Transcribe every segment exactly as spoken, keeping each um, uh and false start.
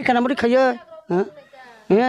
Khana muri khayo. Ha? He.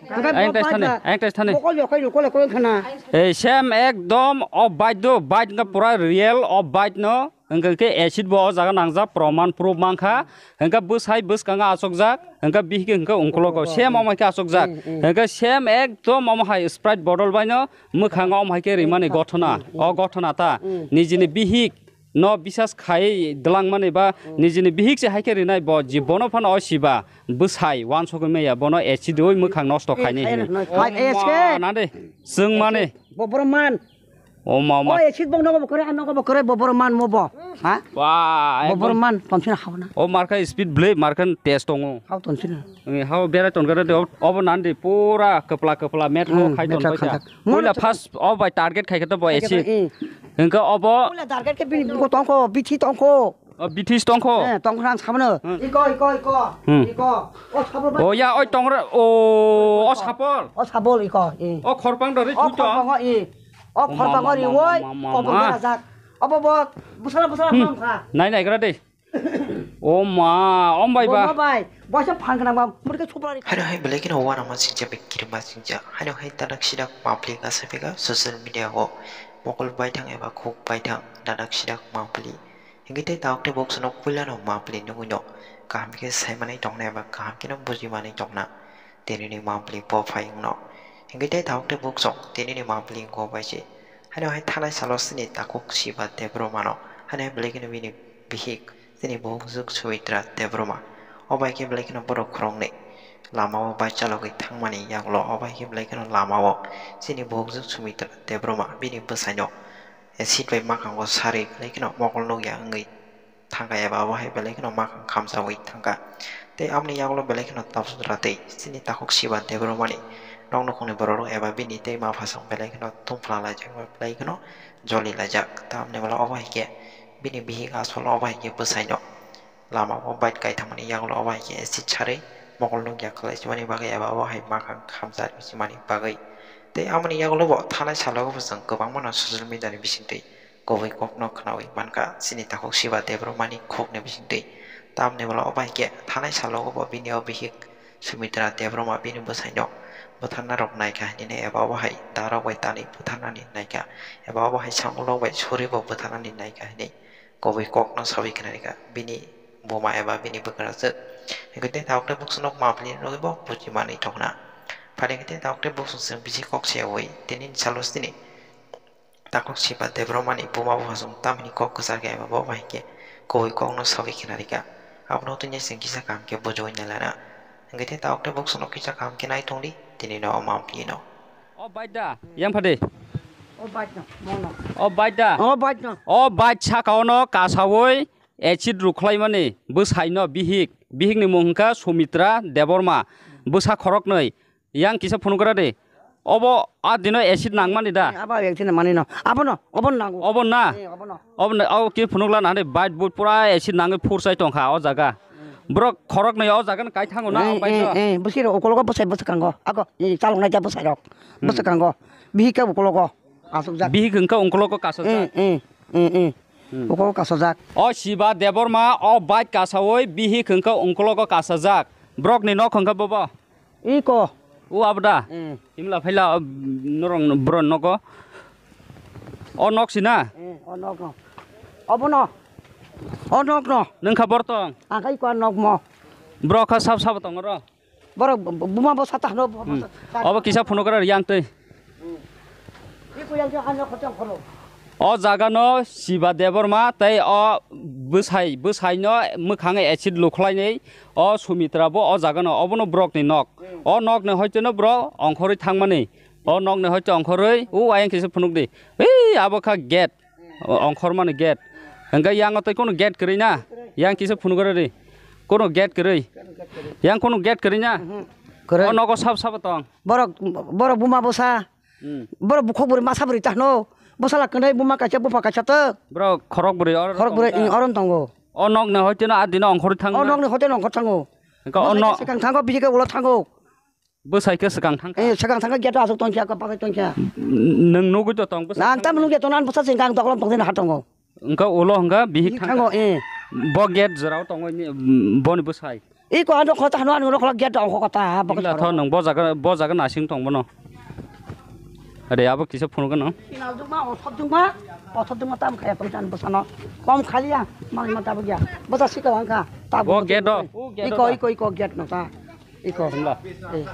Ang test thani, ang test thani. Bokol yokai lokol lokol khana. Ei, same ekdom o bike do, bike nga pura real o bike no. Hingke ke acid bo o jaga nangjak, proman proof mankha. Hingke bwsai bwskang asokjak, hingke bihik hingke ungkologo same omo hai khe asokjak. Hingke same ekdom omo hai Sprite bottle bai no mwkhang omo hai khe rimani gothona. O gothona ta nijini bihik no bisas khai dwlangmani ba nijini bihik se hai khe rinai bo jibono phano o siba bwsai wansugwi maya bono acid oi mwkhang nosto khaini hini. Nande chwngmani. Bo borok man. O mama. O acid bong nogo bo kore, nogo bo kore, bo borok man mo bo. Ha? Wa, bo borok man, tonsina hao na. O marka speed blade, marka test tongo. Hao tonsina. Hao berai tonkare de, obo nandi pura kapla kapla met hao khai ton paita. Muila first o bai target khai kata bo acid. Hingke obo. Muila target ke bini buko tongko, bithi tongko. O bithi tongko. Eh, tongko nang samano. Iko, iko, iko. Iko. O sabol. O ya, oi tongra, o, o sapol. O sabol iko. O khorpang dori. O khorpang o i. O khorpang o riwoi, o bo berajak. Obo bo busana busana phang kha. Nai nai gra de. O ma, om bai ba. Bo bai, bo se phang kana ba, murke chupra ri. Hano hai belai kheno wana ma singja, bekiri ma singja. Hano hai tanak sidak mapli ka sapika social media o. Mokol bai thang eba khuk bai thang tanak sidak mapli. Hingke tei tabuk tei bok sonok puila no mapli nugui no. Kaham khe sai manai tongna eba kaham khe no buji manai tongna. Tini ni mapli bo phai wngno. Hingke tei tabuk tei buk song tini ni mapli wngkha bai se. Haino hai thanai salo sini takhuk siba Debbarma no. Haino hai belai kheno bini bihik sini buhukjwk Sumitra Debbarma. O bai khe belai kheno borok khoroknwi lama o bike chalogwi thangmani yagulo o bai khe belai kheno lama o sini buhukjwk Sumitra Debbarma bini bwsaino acid bai makango sarwi belai kheno mokol nukya wngwi thangkha eba obo hai belai kheno makhang khamjaui thangkha. Tei aboni yagulo belai kheno tapsudra tei chini takhuk siba Debbarmani nok nukhungni borok rok eba bini tei maphasong belai kheno tungphla laijak eba belai kheno joli laijak. Tamni ulo obo hai khe bini bihik asol obo hai khe bwsaino lama o bike kaithangmani yagulo obo hai khe acid sarwi mokol nukya khlai simani bagwi eba obo hai makhang khamjak simani bagwi. Tei aboni yagulo bo thanai salo bo chwng kwbangma no social media ni bisingtwi kubui kokno khnaui mankha, chini takhuk siba Debbarmani khukni bisingtwi. Tamni ulo obo hai khe thanai salo bo bini o bihik Sumitra Debbarma bini bwsaino bwtharna rok naikha hinwi eba obo hai darok bai tanwi bwtharnani naikha eba obo hai samulok bai suri bo bwtharnani naikha hinwi kubui kokno saui khna rikha bini buma eba bini bwkrajwk. Hingkhe tei tabuk tei buksuno mapli nugui bo buji manwi tongna. Phailingkhe tei tabuk tei buksung chwng bisi kok seyaui tini salo sini. Takhuk siba Debbarmani buma bupha chwng tamni kok kwchar khe eba bo bai khe kubui kokno saui khna rikha. Abono twi chwng kisa kaham khe bujiui nailana. Hingkhe tei tabuk tei buksuno kisa kaham khe nai tongdi tini no o mapli no. O bike da, yang phade. O bike no, mono. O bike da. O bike no. O bike saka ono kasaui acid rukhlaimani bwsaino bihik, bihikni mung hwnkha Sumitra Debbarma, bwsa khoroknwi. Yang kisa phunukgra de. Obo a dino acid nangmani da? Abo acid nangmani no. Abono, obo nango. Obo na? Eh, obo no. Obo na, obo ki phunukla nani bike but pura acid nangwi phursai tongkha o jaga. Borok khoroknwi o jaga no kai thango na o bike no? Eh, eh, bwsai rok ukologo bwsai bwsai kango. Ako, eh, chalok nai ja bwsai rok. Bwsai kango. Bihik khe ukologo. Asukjak. Bihik hwnkha ukologo kasajak. Eh, eh, eh, eh. Ukologo kasajak. O Siba Debbarma o bike kasaui bihik hwnkha ukologo kasajak. Borokni nok hwnkha bobo? Iko. O abda. Eh. Himla phaila o norok bro nogo. O nok sina? Eh, o nok no. Obono. O nok no. Nungkha bortong. Angkai ko nok mo. Bro kha sab sab tong ro. Borok bu-, buma bo sata hano bo. Obo kisa phunukra yang twi. Iko yang twi hano khotang khono. O jaga no Siba Debbarma tei o bwsai, bwsai no mwkhang acid lukhlainai o Sumitra bo o jaga no obono borok ni nok. O nok ni hoite no borok ongkhorwi thangmani. O nok ni hoite ongkhorwi o ayang kisa phunuk di. Ei abo kha gate. O, ongkhormani gate. Hingke yang tei kono gate kwrwi na? Yang kisa phunukra di. Kono gate kwrwi. Yang kono gate kwrwi na? Kwrwi. O nogo sab sabo tong. Borok, borok buma bwsa. Hmm. Borok bukhuk bwrwi masa bwrwi tahno. Bwsala kwrwi buma kaisa bupha kaisa to. Borok khorok bwrwi, oro khorok bwrwi, tongo. Ing, oro tongo. O nokni hoiteno a dino ongkhorwi thango. O nokni hoiteno ongkhor thango. Hingke o nok swkang thango, bihike ulo thango. Bwsai khe swkang thangkha. Eh, swkang thangkha gate aswk tongkha, kwbangkhe tongkha. Nwng nugui to tong bwsai. Ang tamo nugui tong, ang bwsa singkang doklong tongthai ha tongo. Wngkha ulo hwnkha bihik thangkha. Thango, eh. Bo gate jora o tongo, boni bwsai. Iko ano khota hano ano khota gate ang khota ha baka Ila thoro. Tho nwng bo jaga, bo jaga nasing tong bono. Are abo kisa phunuk gano. Ina duma o thot duma, o thot duma tam khaya tong chan bosano. Kom khaliya, mali mata bugya. Bosa sika wangka. Ta Bo gate do. Iko, iko, iko gate no ta. Iko. Himla. Eh.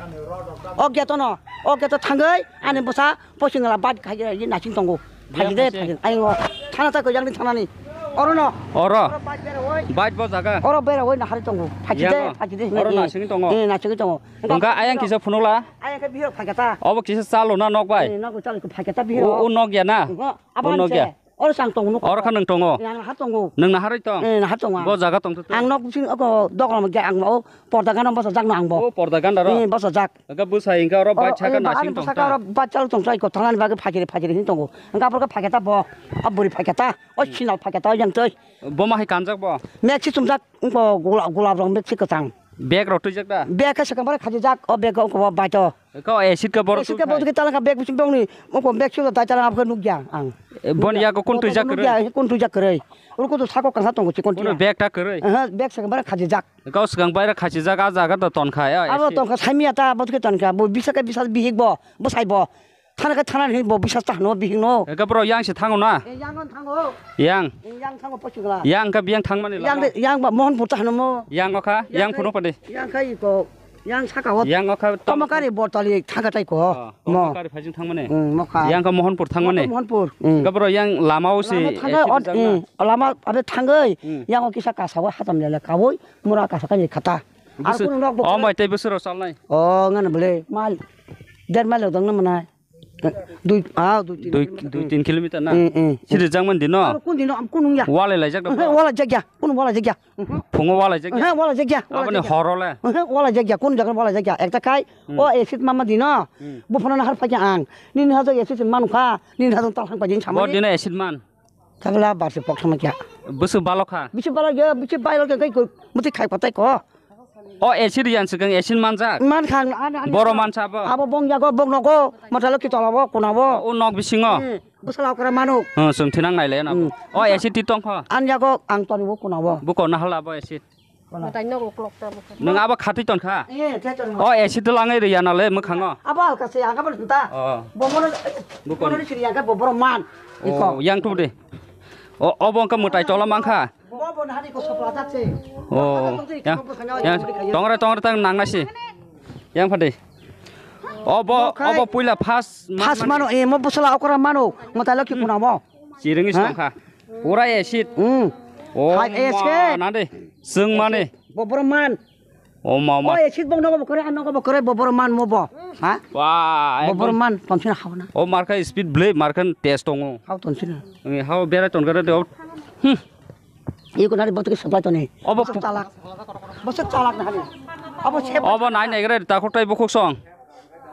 O gate no, o gate thangoi, ani bosa posing la bat khaya nasing tongo. Phagi de, phagi. Ayo, thana ta ko yang ni thana ni. Oro no. Oro. Oro bike bera woi. Bike bo jaga. Oro bera woi na hari tongo. Phagi de, phagi de. Oro na sing tongo. Eh, na sing tongo. Engka ayang kisa phunula. Ayang ke bihiro phagi ta. Obo kisa chalo na nok bai. Eh, nok chalo ko phagi ta bihiro. O nok ya na. Abo nok ya. Oro sang tongo nok. Oro kha nang tongo. Yang ha tongo. Nang na haroi tong. Eh, na ha tongo. Bo jaga tong to. Ang nok sing ko doglam ge ang o porda gana bosa jak no ang bo. O porda ganda ro. Eh, bosa jak. Aga bwsai hwnkhe oro bai saka nasing tong ta. Oro bai chalo tong chai ko thanani bagwi phakiri phakiri hin tongo. Hwnkhe aphuru khe phaketa bo. A bwrwi phaketa. O sinal phaketa yang tei. Bo ma hai kanjak bo? Meksi chumjak wngkho gula-, gulab rong meksi kwchang. Bag rok twijak da? Bag khe swkang bai khajijak o bag wngkho bo bai to. Kho acid khe bor. Acid khe bo twi talangkha bag bising bongni wngkho meksi dai talang abkhe nukya ang. Bon yago kun twijak kwrwi? Kun twijak kwrwi. Oro kutu sako kangsa tongo chikon tiya. Bag ta kwrwi? Aha, bag swkang bai khajijak. Kau swkang bai khachijak a jaga to tonkha ya. Abo acid. Tonkha saimya ta bo khe tonkha bo bisa khe bisa bihik bo bwsai bo. Thana khe thana ni bo bisa ta hano bihik no. Eka bro yang se thango na. Eh, yang no thango. Yang. Eh, yang thango pochigla. Yang ka biyang thangmani la. Yang de, yang ba Mohanpur ta hano mo. Yang okha, yang phunu pade. Yang kai ko. Yang saka hot. Yang okha to. Tomakari botali thaka tai ko. Oh, mo. Tomakari phajing thangmani. Hmm, mokha. Yang ka Mohanpur thangmani. Mohanpur. Hmm. Eka bro yang lama o se. Lama thangai acid ot, jang na. Hmm, lama abe thangai. Hmm. Yang o kisa kasa o hatam lele kawoi. Mura kasa kani khata. Ar Bwswk-, kunu nok bo o kwrwi. Mai tei bwswk rok salnai? O, ngana bwle, mal, der mile dong na mwnai. Dui, ah, dui, tin Dui, kilometer. Dui, tin kilometer na? Eh, eh, eh. Siri jang man di no? Aro kun di no, am kun ya. Walai laijak da Ehe, bo? Walai jak ya, kun walai jak ya. Ehe. Phungo walai jak ya? Ehe, walai jak ya, walai Aboni jak ya. Horo le? Ehe, walai jak ya, kun jaga walai jak ya. Ekta khai, Hmm. O acid mama di no. Hmm. Bo phano na har phai ang. Nini hajak acid man kha, nini hajak tal hang pa jin Bo samani. Dino acid man? Tabla barsi pok sama kya. Bwswk balok kha? Bisi balok ya, bisi balok ya, kai ko, muti khai patai ko. O acid yan swkang acid manjak? Man khang, an, an, Boro an. Mansa bo? Abo bong yago, bong nogo, mata lo ki tola bo, kuna bo. O nok bisingo? Hmm, bwsala okra manu. Hmm, sum thinang nai le na bo. Hmm. O acid ti tong kho? An yago, ang tori bo, kuna bo. Buko na hala bo acid? Mwtai nogo klok ta bwkha. Nwng abo khatwi ton kha? Eh, te ton. O acid langai riya na le mwkhango. Abo alka se aga bal ta. Oh. Bo mono, Bo kon- mono siri aga bo boro man. Oh, Iko. Yang tu de. O, obo wngkha mwtai tola mankha. Bo bo nahani ko sopla jak se. Oh. Aga tongtwi Yang, khamo bwkha nyawa yang, yang bwkha. Tongre, tongre tang nang nasi. Yang phadi. Obo, Bo khai- obo puila first man First mani. Mano, eh, mo bwsala okra mano. Mwtai lo ki Hmm. Kuna mo. Chiring Ha? Song kha. Pura acid. Hmm. Oh, Hai, ma, acid. Nande. Sung mani. Bo boro man. Oh, ma, ma. Oh, acid bong nogo bo kore, nogo bo kore, bo boro man mo bo. Ha? Wah, Bo boro ekdom. Man, tonsin hao na. Oh, marka speed blade, marka test tongo. Hao tonsin. Eh, hao berai ton kare de. Hmm. Iko nari botu ke supply toni. Obo Bosok pu- chalak. Bosok chalak na hari. Abo se Obo nai nai gre, ta khotai bukhuk song.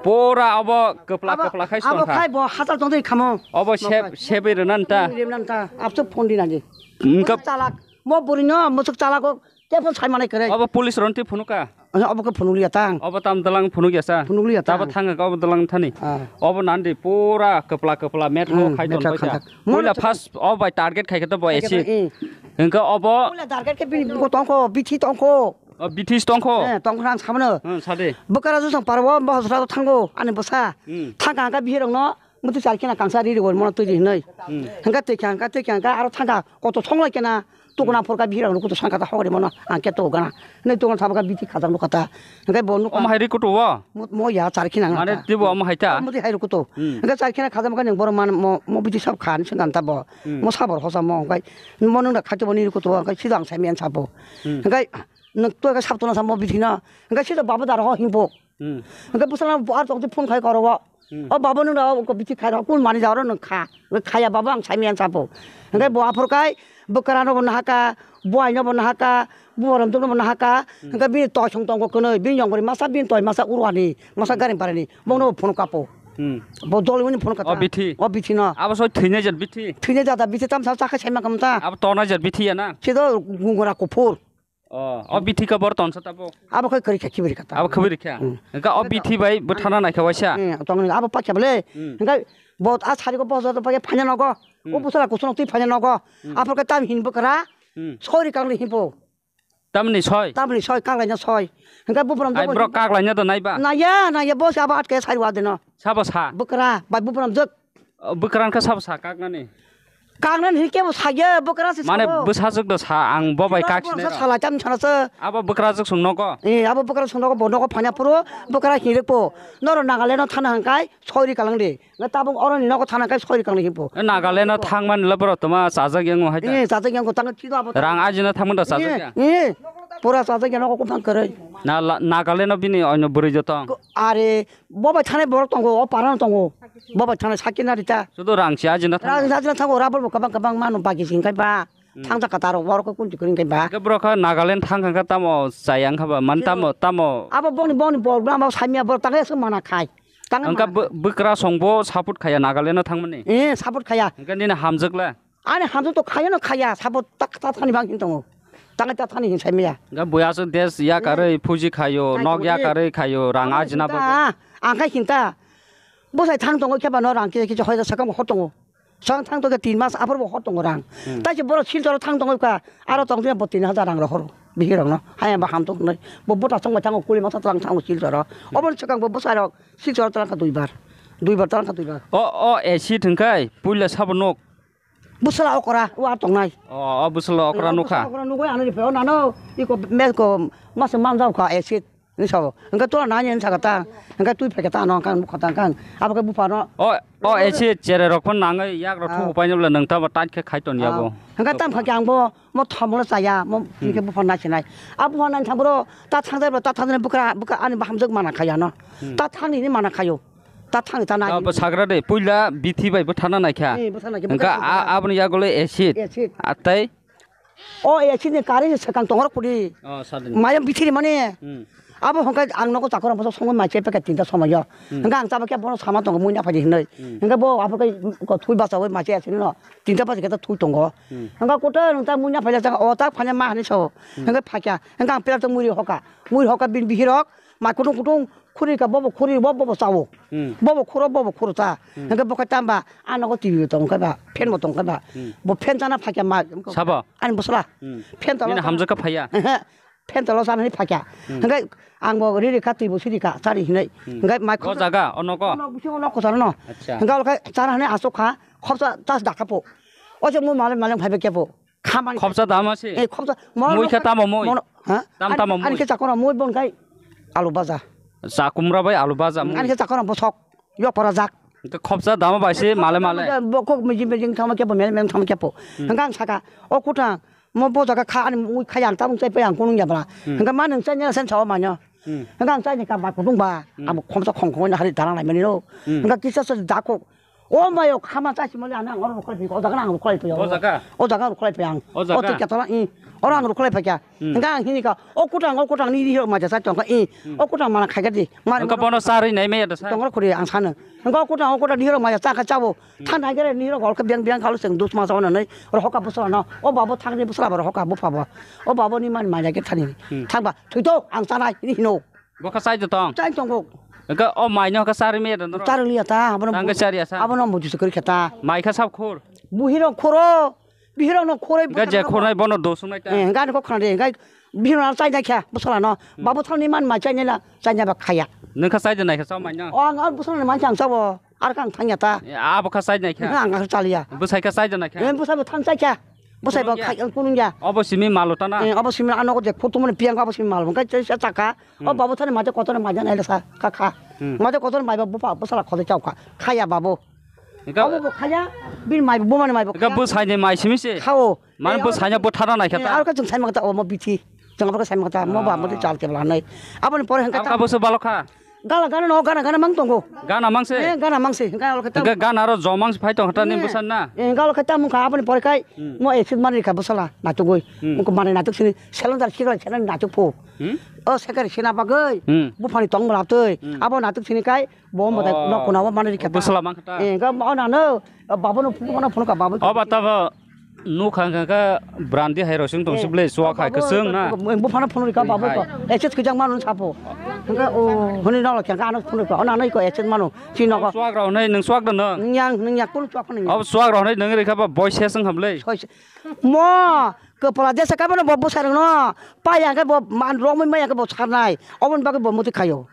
Pura obo kwpla Abo, kwpla khai abo song kha. Khai bo hatal tong dei khamo. Obo Bo sep, khai. Sebi rwnan ta. Rwnan ta. Abso phone di nani. Engka Bosok chalak. Mo buri no, mosok chalak ko. Te phone sai manai kare. Obo police ron ti phunu ka. Aha, obo ke phunukliya tang. Obo tam dalang phunukya sa. Phunukliya Tabo tang. Thang ka obo dalang thani. Ah. Obo nandi pura kwpla kwpla met ho Hmm, khai met ton ka paita. Khantak. Puila Mono first obo bai target khai kata bo Khai kata, esi. Eh. Engka obo Puila target ke bini buko tongko, bithi tongko. O bithi tongko. Eh, tongko ang samano. Hmm, sade. Bokara jusang parbo, bo hosra thango, ani bosa. Hmm. Thangka angka bihirong no. Mutu char kena kangsa ri ri mono twi di hinoi. Hmm. Hangka twi kha, hangka twi kha, hangka aro thangka koto thonglai kena tukuna Hmm. phorka bihira kutu sangka ta hogri mono ang ke to gana. Hinoi tukuna thaba ka bithi khajak nukha ta. Hangka bo nukha. Omo hai ri kutu wo? Mo, mo ya char kena Mane ngata. Tibo omo hai ta? Mutu hai ri kutu. Hmm. Hangka char kena khajak maka ning boro man mo, mo bithi sab khan sing ganta bo. Hmm. Mo sabor hosa mo hangka. Mo nung da khaito bo ni ri kutu hangka sida ang sai men sabo. Hmm. Hangka nung to ka sab to na sa mo bithi na. Hangka sida baba dar ho himpo. Hmm. Hingke bwsala bo ar tongti phone khai koro bo. Hmm. O babo nung rao ko bithi khai rao kun mani jao ro nung kha. Nung khaya babo ang sai miyan sapo. Hingke bo aphor kai bwkra no bo nahaka, buai no bo nahaka, bubaram tuk no bo nahaka. Hmm. Hingke bini toi song tongo kwnoi, bini yong bori masa bini toi masa urwani, masa garim parani. Bo no phone kapo. Hmm. Bo dol wini phone kata. O bithi. O bithi no. Abo soi thwinai jat bithi. Thwinai jat bithi tam sa chakha sai ma kam ta. Abo tonai jat bithi ya na. Sido gungura kuphur. Oh, o bithi ka bor tonsa tabuk. Abo khai kari kha kibiri kata. Abo kibiri kha. Hmm. Engka o bithi bai bwthana naikha waisa. Hmm, tongni abo pakya bole. Hmm. Engka bo a sari ko bojo to pakya phanya nogo. Hmm. O busala kusung twi phanya nogo. Hmm. Apo ka tam hin bwkra. Hmm. Sori kangni hinpo. Tamni soi? Tamni soi, kaklaina soi. Hingke buphram Ai, jok borok kaklaina do naiba? Naya, naya, bo se abo atke sari wa deno. Sabo sa? Bwkra, bai buphram jok. O, bwkra khe sabo sa kaknani? Kaknani hingke bo saya, bwkra se Mane sabo. Bwsajwk do sa, ang bo bai Sino kak bwkra sinai sa rw. Salai tam sana se. Abo bwkrajwk song nogo? Eh, abo bwkra song nogo, bo nogo phanya phuru, bwkra hinrek po. Noro Nagaland no thana hangkai, sori kalang de. Nga tabuk oro ni nogo thana kai sori kang ni himpo. E, Nagaland no thang man le bro toma chajak yang hai ta. Eh, chajak yang ko tang chido abo. Rang ajina thang man da chajak ya. Eh, eh. Pura chajak yang ko phang kare. Na la-, Nagaland no bini oino bwrwi jotong. Ko, are, bo bai thane borok tongo, o para no tongo. Bo bai thane sakina rita. Sudo rang si ajina thang. Rang ajina thango, rabor bo kabang kabang mano bagi sing kai ba. Hmm. Thang jaka taro, borok ko kunti kring kai ba. Ke bro kha Nagaland thang kha tamo chayang kha ba, man tamo, tamo. Abo boni, boni bol, abo samia bol, tang mana khai. Tang Angka mana. Bw-, bwkra song bo support khaya Nagaland no thangmani. Eh, support khaya. Angka nini hamjak le? Ani hamjak to khaya no khaya, support tak ta thani bang hin tongo. Tang ta thani hin sai maya. Angka buya so des ya karwi phuji khayo, nok ya karwi khayo, rang ajina ba. Ang khai hinta. Bo sai thang tongo khe ba no rang khe khe hoida sakam hot tongo. Sang thang tongkhe tin mas aphuru bo hor tongo rang. Hmm. Tai se borok Silcharo thang tongkha, aro tongkhe bo tin hajar rang rohoro. Bihirokno, hayang ba ham tong nai. Bo bota chongbai thango, kuli masa tang thango Silcharo. Hmm. Oboni swkang bo bwsarok Silcharo talangkha duibar. Duibar talangkha duibar. O, o, acid hwnkhe puila sabo nuk. Bwsala okra, o ar tongnai. O, o bwsala okra nukha. Bwsala okra nugwi ano ripeo nano, iko mes ko mas manjao kha acid. Ni sabo. Hingke tola nani ni saka ta. Hingke twi pheke ta no, hingke bukha ta, hingke abo ke bupha no. O, o, ese chere rok phon nangwi yak rok thuku painw bwle nwng tamo tat khe khai ton yago. Hingke tam kha ke ang bo, mo thomolo chaya, mo hingke bupha nai sinai. A bupha nai thang bro, ta thang dai bro, ta thang dai bukra, bukra ani bahamjwk mana khaya no. Hmm. Ta thang ni mana khayo. Ta thang ta nai. Abo sagra de, puila bithi bai bwthana naikha. Eh, bwthana naikha, hingke bwthana naikha. A, aboni yagole acid. Acid. Atai. O acid ni kari swkang tongro kudi. Oh, sadin. Mayam bithiri mani. Hmm. Abo hongkai ang nogo chakora bosok songwi maiche packet tinta somoyo. Hmm. Hingke ang chaba khe bono sama tongo muina phaidi hinoi. Hmm. Hingke bo abo kai ko thui bachawi maiche acid no. Tinta packet khe thui tongo. Hmm. Hingke kotor nung ta muina phaidi chang o ta phanya ma hani so. Hmm. Hingke phakya. Hingke ang pera to muri hoka. Muri hoka bin bihirok. Ma kutung kutung khuri ka bobo khuri bo bobo chawo. Hmm. Bobo khuro bobo khuro ta. Hmm. Hingke bo khe tamba ano go T V bo tong khe ba, fan bo tong khe ba. Hmm. Bo fan chana phakya ma. Sabo? Ani bosla. Hmm. Fan tolo. Nini hamjak kha phaya? Fan tolo chana ni phakya. Hmm. Hingke ang bo riri ka twi bo siri ka chari hinai. Hmm. Hingke ma. O jaga, o nogo? Ono busi ono ko chana no. Acha. Hingke ol khe chana hinai asok kha khopsa tas dakha po. O je mo male male phai be kepo. Khamani. Khopsa dama se? Eh, khopsa. Mui khe tamo mui? Mono, ha? Tam tamo mui? Ani khe chakora mui bon kai alu baja. Chakumra bai alu baja mui. Ani khe chakora bosok. Yok pora jak. Te khopsa dama bai se male male. Bo kok mijing mijing thama khe bo mel mel thama khe bo. Hmm. Hingke ang saka, o kutang, mo bo jaga kha ani mui kha yang tabung chai pe ang kunung ya bra. Hmm. Hingke ma nung chai nya sen chawa ma nya. Hmm. Hingke ang chai ni ka ba kutung ba. Hmm. Abo khopsa khong khong na hari dalang lai mani no. Hmm. Hingke kisa se dakok. O mayo khama chasi mole ano ang oro rukhwlai phai, o jaga ang rukhwlai phai. O jaga? O jaga ang rukhwlai phai ang. O jaga? O twi katola, i. Oro ang rukhwlai phai kha. Hmm. Hingke ang hini kha, o kutang, o kutang ni rihor maja sa tong kha, i. Hmm. O kutang mana khai kha di. Mari hingke bono charwi nai maya da sa? Tongro khuri ang sano. Hingke o kutang, o kutang ni rihor maja cha kha chabo. Hmm. Than hai gere ni rihor gol kha biang biang khalo seng dus ma sa onanai. Oro hoka bwsala no. O babo thang ni bwsala baro hoka bupha bo. O babo ni man maja khe thani. Hmm. Thang ba, thwi to ang chanai hini hino. Bo kha chai tong? Chai tongo. Hingke o mai no kha chari me da norok? Chari liya ta, abono. Tang khe chari ya sa? Abono muju se kori khe ta. Mai kha sab khur? Buhirok khoro, bihirok no khoroi. Hingke je khornai bono do sungnai ta? Eh, hingke ani kok khna de, hingke bihirok no chai nai kha, bosala no. Hmm. Babu thani man mai chai nai la, chai nai ba khaya. Nung kha chai de nai kha sa mai no? O ang, ang bosala ni man chang chabo. Ar kang thangya ta. E, abo kha chai nai kha? Ang kha chaliya. Bwsai kha chai nai kha? E, bwsai bo thang chai kha. Bwsai bo khai kunung ya. Obo simi malo ta na? E, obo simi ano ko je photo mane piang obo simi malo. Kai chai sa chaka. O babu thani mate kotor mai jan ele sa kha kha. Hmm. Mate kotor mai ba bupha bwsala khode chau kha. Khaya babu. Obo bo khaya. Bin mai bo mane mai bo khaya. Bwsai ni mai simi se? Khao. Mane bwsai ni bo thara nai kha ta? Ar ka jung sai ma ta omo bithi. Jang abo ka sai ma ta mo ba mo chal ke bla nai. Aboni pore hangka ta. Abo se balo kha? Gana, gana no, gana, gana mang tongo. Gana mang se? Eh, gana mang se. Gana lo khe ta. Ga-, gana ro jo mang se phai tong kha ta ni bwsa na? Eh, gana lo khe ta mung kha aboni pore khai. Hmm. Mo acid mari kha bwsala naitugwi. Hmm. Mung ko mari naituk sini cylinder sikla sena naituk phu. Hmm? O sekari sena bagwi. Hmm. Buphani tong mala twi. Hmm. Abo naituk sini khai bo mo da nok kuna bo mari kha ta. Bwsala mang kha ta. Eh, ga mo na no. Babu no phone, phone ka babu. O ba ta ba. Nukha hwnkha khe brandi hai rosing tong sible chuak hai kwchwng na. Bo phano phone rika babu ko. Hai. Acid kwijak manu sapo. Hwnkhe o hwnwi nalo khe ano phone rika. Ono ano iko acid manu. Chini nogo. Chuak rok hwnwi nwng chuak da nwng? Nwng yang, nwng yang kunu chuak phano. Abo chuak rok hwnwi nwng rikha ba boy ses wng hamle. Mo Kwpla jesa kaibono bo bwsarokno paiya hwnkhe bo man romwi maya hwnkhe bo sarnai. Oboni bagwi bo muti khaio.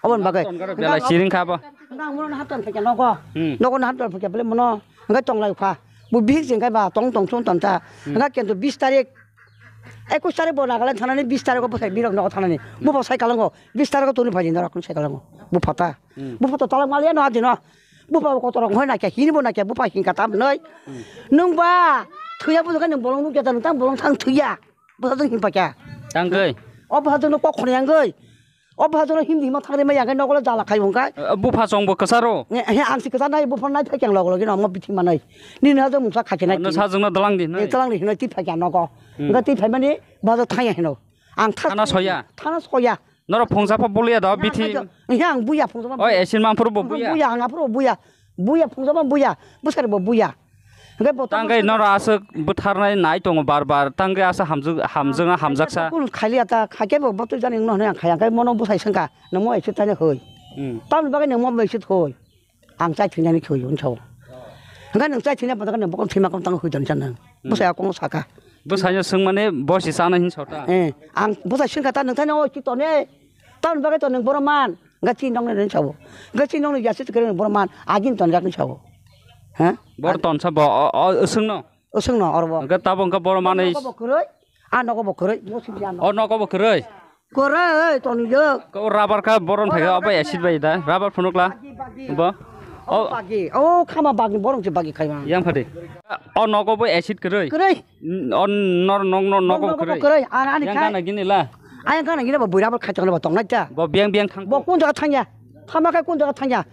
Oboni bagwi. Belai siring kha bo. Hwnkhe ang bono haptan phaikha nogo. Hmm. Nogo no haptan phaikha bele mono hwnkhe tonglai kha. Bo bihik se hwnkhe ba tong tong chwng tong ta. Hmm. Hwnkhe kintu bis tarik, ekwis tarik bo Nagaland thanani, bis tarik o bwsai birok nogo thanani. Bo bo sai kalango. Bis tarik o toni phaidi norok sai kalango. Bo phata. Hmm. Bo phata talak maliya no adino. Bupha bo kotor rok hoi nakya, hini bo nakya, bupha hingka tam noi. Hmm. Nwng ba thwiya bo khe nwng bolong nukya ta, nwng tang bolong thang thwiya. Bwsa jwng himpa kya. Tangkhe. O bwsa jwng no kok khonai yangwi. O bwsa jwng no himdi hima thangri ma yangkhe nogo le jala khai hwnkhe. Eh, bupha chong bo kwcharo. He, he, ang si kwchar nai, bupha nai phai kyang log logi no mo bithi manai. Nini ha jwng mungsa khachi nai. Ano sa jwng no dalang di nai. Eh, dalang di hinoi twi phai kya nogo. Hmm. Hwnkhe twi phai mani bwsa jwng thangya hino. Ang thana soya. Thana soya. Norok phungsa pha buliya da bithi. He ang buya phungsa pha. Oi, acid manphuru bo buya. Buya, ang aphuru buya. Buya phungsa pha buya. Bwsari bo buya. Hwnkhe bo tangkhe norok aswk bwtharnai nai tongo bar bar. Tangkhe aswk hamjwk, hamjwkna hamjaksa. Kul khaliya ta, khakhe bo bwtwi jani wngno hwnwi ang khaya. Hwnkhe mono bwsai swngkha, nangmo acid thaina hoi. Hmm. Tamni bagwi nangmo acid hoi. Ang chai thwinani khwi hwn sao. Hwnkhe nwng chai thwina phatakhe nwng bokhorok thwima kong tang hwi toni chan nwng. Hmm. Bwsai kong saka. Bwsaino swngmani bosi chana hin sota. Eh, ang bwsai swngkha ta nwng thani o ki tone. Tamni bagwi to nwng borok man. Hwnkhe chini nokni rwni sao. Hwnkhe chini nokni yasi kwrwi borok man. Agini tonjak ni sao. Ha? Bor tonsa bo o, o swngno. O swngno oro bo. Hwnkhe tabo hwnkhe borok manwi. Nogo bo kwrwi. A nogo bo kwrwi. Mo sibya no. O nogo bo kwrwi. Kwrwi toni yo. Ko rubber kha boron thai kha, obo acid bai da. Rubber phunukla. Bagi, bagi. Bo. O bagi. O khama bagi, borong se bagi khaima. Yang phadi. O nogo bo acid kwrwi. Kwrwi. N-, o nor-, nog-, nog-, nogo bo kwrwi. Nogo bo kwrwi. Ani, ani khai. Yang gana gini la. Ayang gana gini bo buira bo khai tongna bo tongnai ta. Bo biang biang thang. Bo kun jaga thangya. Thama khai kun jaga thangya.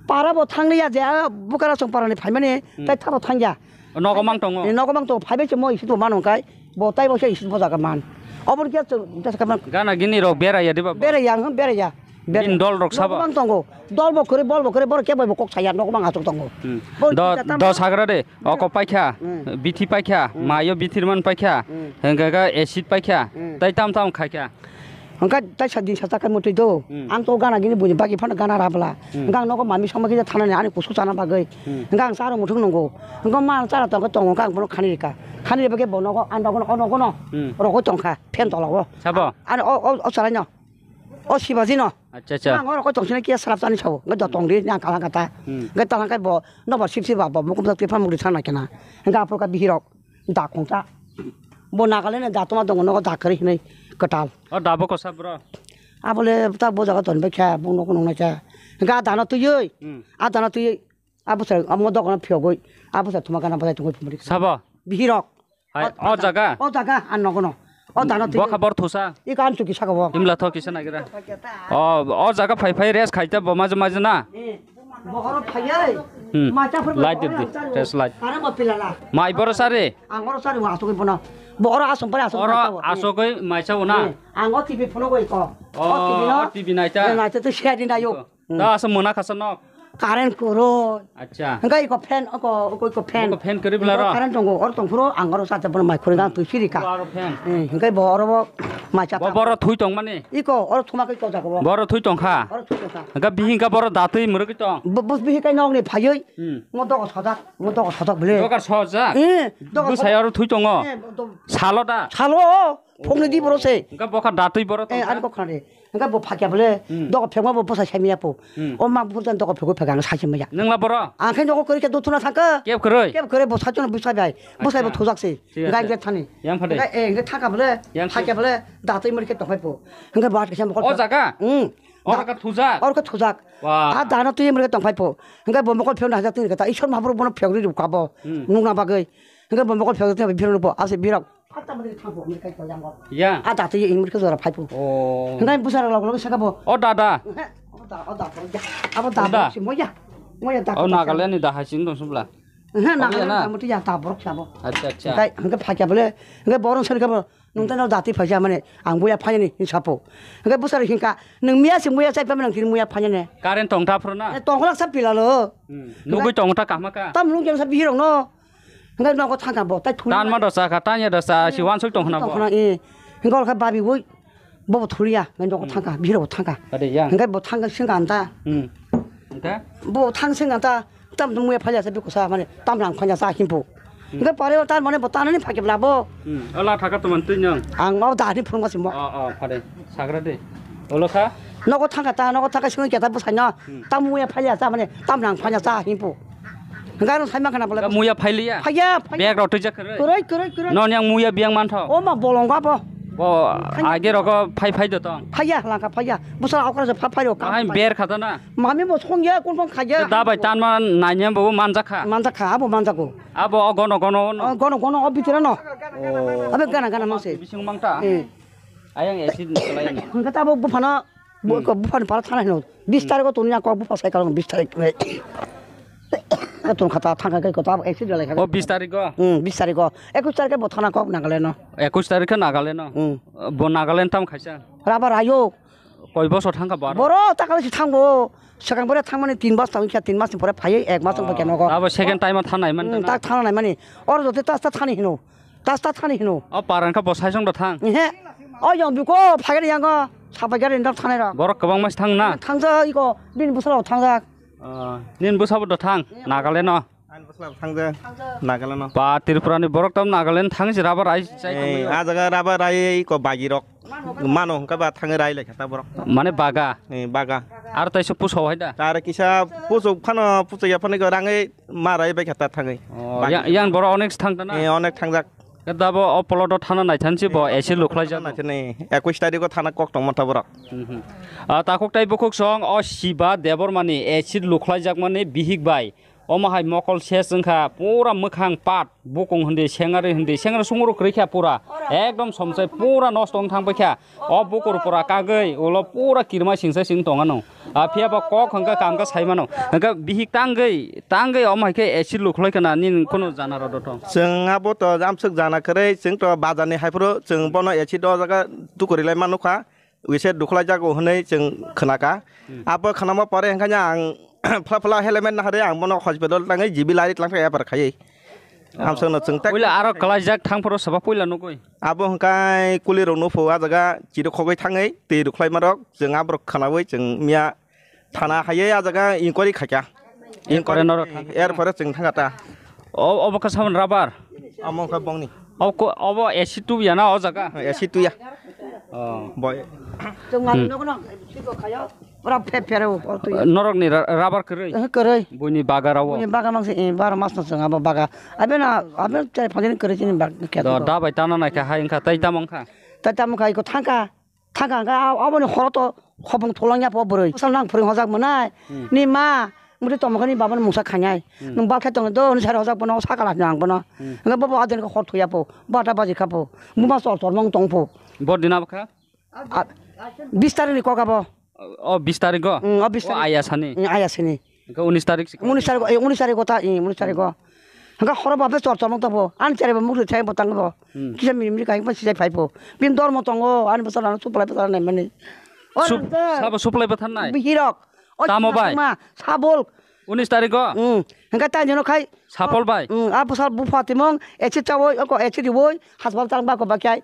Para bo thangni ya je, a, bukara song para ni phaimani, hmm, tai thabo thangya. Nogo mang tongo. Nogo mang tongo, phaibai se mo isi to mano kai. Bo tai bo se isi bo jaga man. Obor kya to, das ka man. Gana gini rok beraya diba? Beraya, hm, beraya. Beraya. Gini dol rok sabo? Nogo mang tongo. Dol bo kwrwi, bol bo kwrwi, bor kebo bo kok saya, nogo mang asuk tongo. Hmm. Bo do, kita tamo. Do sagra de, oko paikha, hmm, bithi paikha, hmm, mayo bithirman paikha, hmm, hengga ga acid paikha, hmm, tai tam tam khaikha. Hwnkhe tai sa din sa chakha mutwi do. Hmm. Ang to gana gini buini bagwi phano gana rabla. Hmm. Hwnkhe ang nogo mami songma kisa thanani ani kusu chana bagwi. Hmm. Hwnkhe ang charo muthung nungo. Hwnkhe ma chara tongkhe tongo hwnkhe ang bono khani rika. Khani riba khe bo nogo ang nogo no, o nogo no. Hmm. Rogwi tongkha phen tola o. Sabo? Ani o, o, o chwraino. O Shibaji no. Acha, acha. Ang oro koi tong sini kia srap chani sao. Hwnkhe do tong di nang kalang kata. Hmm. Hwnkhe talang kai bo nobar sip sip ba bo mukum sak tipan mukri thana kena. Hwnkhe aphuru ka bihirok. Da khungta. Bo Nagaland ni da tuma tongo nogo da kwrwi hinwi kwtal. O da bo kosa bro. Abole ta bo jaga ton bekha bo nogo nongnai cha. Ga dano tuyoi. Hmm. A dano tuyoi. A bwsai amo dogano phiyogoi. A bwsai thuma gana bwsai tongoi phumri. Sabo? Bihirok. Hai, o jaga? O jaga, a nogo no. O dano tuyoi. Bokha bor thusa? Iko an chuki saka bo. Himla tho kisa nagira. O, o jaga phai phai rest khaita bo maje maje na? Eh. Bohoro phaiye. Hmm. Macha phur light di, di. Test light. Are mo pilala. Mai boro sari? Ang oro sari wa asogoi bono. Bo oro asong pare asong. Oro asogoi mai cha una. Eh, ang o T V phone goi ko. O, o T V no. O T V naita. Eh, naita to share di nayo. Hmm. Ta asong mona khasa nok. Current kuro. Acha. Hwnkhe iko fan, iko, iko, iko fan. Iko fan kwrwi bwla ro? Current tongo, oro tongphuru ang oro sa cha bono mai khurui gang twi siri ka. Aro fan. Eh, hwnkhe bo oro bo mai cha. Bo ta. Boro thui tong mani? Iko, oro thuma khe ko jaga bo. Boro thui tong kha? Oro thui tong kha. Hwnkhe bihi hwnkhe boro datwi mwrwgwi tong? Bo, bo bihi kai nok ni phaiwi. Hmm. Mo dogo sojak, mo dogo sojak bole. Dogar sojak? Eh, dogo sojak. Bwsai oro thui tongo? Eh, do- Salo da? Salo, phongni di boro se. Hwnkhe bokha datwi boro tong kha? Eh, ani kok khna de. Hwnkhe bo phakya bole, hmm, dogo phekma bo bwsai saimaya po. Hmm. O ma buphuru jani dogo phegwi phekha ang sachi maya. Nwng la boro? Ang khe nogo kwrwi khe do thuna thangkha. Keb kwrwi? Keb kwrwi bo sachi no bwsai bai. Bwsai bo thujak se. Acha. Thik ase. Gai jet thani. Yang phade. Hwnkhe, eh, hwnkhe thangkha bole, yang phakya bole, datwi mori khe tongphai po. Hwnkhe bo atkhe se mokol. O jaga? Hmm. Oro khe thujak? Oro khe thujak. Wah. A dano twi mori khe tongphai po. Hwnkhe bo mokol phiyokno hajak twi khe ta Ishwar Mahaprabhu bono phiyok ri rwkha bo. Hmm. Nukna bagwi. Hwnkhe bo mokol phiyok twi phiyok rwkha bo. Ase birok. Patha mori khe thangpo mori khe koyang bo. Ya. A dati ye mori khe jora phaipo. Oh. Hwnkhe bwsarok lok lok saka bo. O dada. He, o da, o da, o da. Abo da, o da. Bo si moya. Moya da. O Nagaland ni da hai sing dong subla. He, obo ya Nagaland na? Da moti ya da borok sabo. Acha, acha. Hwnkhe, hwnkhe phakya bole. Hwnkhe borok sari khe bo. Nwng tano dati phaisa mane ang buya phainani hin sapo. Hwnkhe bwsarok hinkha, "Nwng miya se muya chai phaimani, nwng tini muya phainani." Current tong ta phuru na? Eh, tongkholak sa pilalo. Hmm. Nugui tongo ta kahma ka? Tam nung jeng sa bihirok no. Hwnkhe nogo thangkha bo, tai thuli. Tan ma dosa kha, tan ya dosa, si wansuk tong khna bo. Tong khna, eh. Hwnkhe ol kha babi boi, bobo thuliya, hwnkhe nogo thangkha, bihirok bo thangkha. Ade ya. Hwnkhe bo thangkha singkha anta. Hmm. Hwnkhe? Bo thang singkha anta, tam muya phailya sa bikusa mane, tam rang phailya sa himpu. Hingke pore o tar mane bo tanani phai khe bla bo. Hmm. O la thaka to man twi nang. Ang ma da ni phung ma simo. O, o, phare. Sagra de. Olo kha? Nogo thangka ta, nogo thangka singwi keta bwsai no. Hmm. Tam muya phaiya ta mane, tam nang phaiya ta himpu. Hingke ano sai ma khana bole. Muya phailiya? Phaiya, phaiya. Bag rok twi jak khe. Kwrwi, kwrwi, kwrwi. Non yang muya biyang man tho. O ma bolong ba bo. Bo age rok phai phai do tong. Phaiya, langka phaiya. Bwsa okra se pha phai rok. Ai ber khata na. Mami bo songya, kun phang khaya. Da bai tan ma nai nyem bo manjak kha. Manjak kha, abo manjak ko. Abo o gono gono no. O gono gono o bitira no. O. Abe gana gana mangse. Bising mangta. Eh. Ayang acid ni kelai no. Hingke ta bo buphano, bu-, Hmm. ko buphani para thana hino. Bis Hmm. tariko tuni ako bupha sai kalong bis tarik. Ko tun khata thangka kai ko ta acid lai kha. O bis tariko? Hmm, bis tariko. Ekus tarike bo thana kok Nagaland no. Ekus tarike Nagaland no. Hmm. Bo Nagaland tam khaisa. Raba rayo. Koi bosor thangkha bar? Boro takale si thangbo. Swkang bore thangmani tin mas tangwi kha, tin mas ni pore phaiwi ek mas wngkha nogo. Abo second time o thangnai man Hmm, na? Tak thangna nai mani. Oro jote tas ta thani hino. Tas ta thani hino. O paran kha bo saisong da thang. He. O yong biko phagari yango. Sapai gari ndok thanai rok. Borok kwbang mas thang na? Thangja iko bin busalo thangja. Ah, nin busabo da thang. Nagaland no. Ani bwsla bo thangja Nagaland no. Ba Tripura ni borok tam Nagaland thang si rubber rai chai Eh, tongwi. A jaga rubber rai ko bagi rok. Mano hwnkha ba thangwi rai lai kha ta borok. Mane baga. Eh, baga. Ar tai se puso hai da. Tar kisa puso phano puso ya phano ko rangai ma rai bai kha ta thangwi. Oh, Bagi. Ya, yan borok onek thang ta na. Eh, onek thangjak. Ke da bo o plot o thana nai than si bo acid lukhlai jak. Nai thani ekwis tarikh o thana kok tong mantha borok. Mhm. Ah, takhuk tai bukhuk song o Shiba Debbarma ni acid lukhlai jak mani bihik bai. Omo hai mokol ses wngkha, pura mwkhang pat, bukung hindi, sengari hindi, sengari sunguru kwrwi kha pura. Ekdom somsai pura nosto wng thang paikha. O bukur pura kagwi, ulo pura kirma singsa sing tong ano. A phiya ba kok hwnkha kam kha sai mano. Hwnkha bihik tangwi, tangwi omo hai khe acid lukhlai khna nini kunu jana rw dotong. Chwng abo to amswk jana kwrwi, chwng to bazar ni hai phuru chwng bono acid o jaga tukuri lai manu kha. Wise dukhulai jago hwnwi chwng khwnaka. Hmm. Abo khwnama pore hwnkhe ang phla phla helmet nahari ang bono hospital tangwi G B lari tlang khe ebar khaiwi. Oh. Amsokno chwng tak. Puila aro kwlaijak thang phoro soba puila nugui. Abo hwnkhe kuli rok nuphu a jaga chiri khogwi thangwi twi rwkhlaima rok chwng aborok khwnawi chwng miya thana haiwi a jaga inquiry khaikha. Erpore norok thang. Erpore chwng thangkha ta. O, obo khe samani rubber? Omo wngkha bongni. Obo ko-, obo A C tubu ya na o jaga? A C tubu ya. Oh. Boy. Chwng Hmm. nokno siko khayo, pura phe phere o, o twi. Norokni ra-, rubber kwrwi? Eh, kwrwi. Buini baga rao? Buini baga mangsi, eh, baro mas no chwng abo baga. Abe na, abe chai phajini kwrwi chini bag khe Do, to. Da bai tana nai kha hai wngkha, tai tamo wngkha? Tai tamo khai ko thangkha. Thangka hwnkhe a-, aboni horo to khopung thulangya po bwrwi. Bwsal nang phwrwng hojak mwnai. Hmm. Ni ma, muti tongmokhe ni baba ni mungsa khainai. Hmm. Nwng bal khe tongwi do, hwnwi sai hojak bono, sakala hwnwi ang bono. Hmm. Hwnkhe bobo adini khe hor thuya po, bata baji kha po. Buma chor chor mong tong po. Bo dina bwkha? A, bis tarikh ni kok abo. O bis tarikh o? Hmm, o bis tarikh. O aya sani? Hmm, aya sani. Hwnkhe unis tarikh sikha? Unis tarikh, eh, unis tarikh o ta, eh, unis tarikh o. Hwnkhe horo babe chor chor mong tong po. Ani cherai bo mukti thai bo tang bo. Hmm. Kisa miri miri kaisa sijai phai po. Bini dormo tongo, ani bwsala no suplai bwsala nai mani. O Sup-, rang te. Sabo suplai bwthan nai? Bihirok. O Tamo bai? Ma, sabol. Unis tarikh o? Hmm. Hwnkhe tai jeno khai. Sapol bai? Hmm, a bwsal bupha timung, acid chawoi, oko acid riwoi, hasbal chang ba ko ba khai.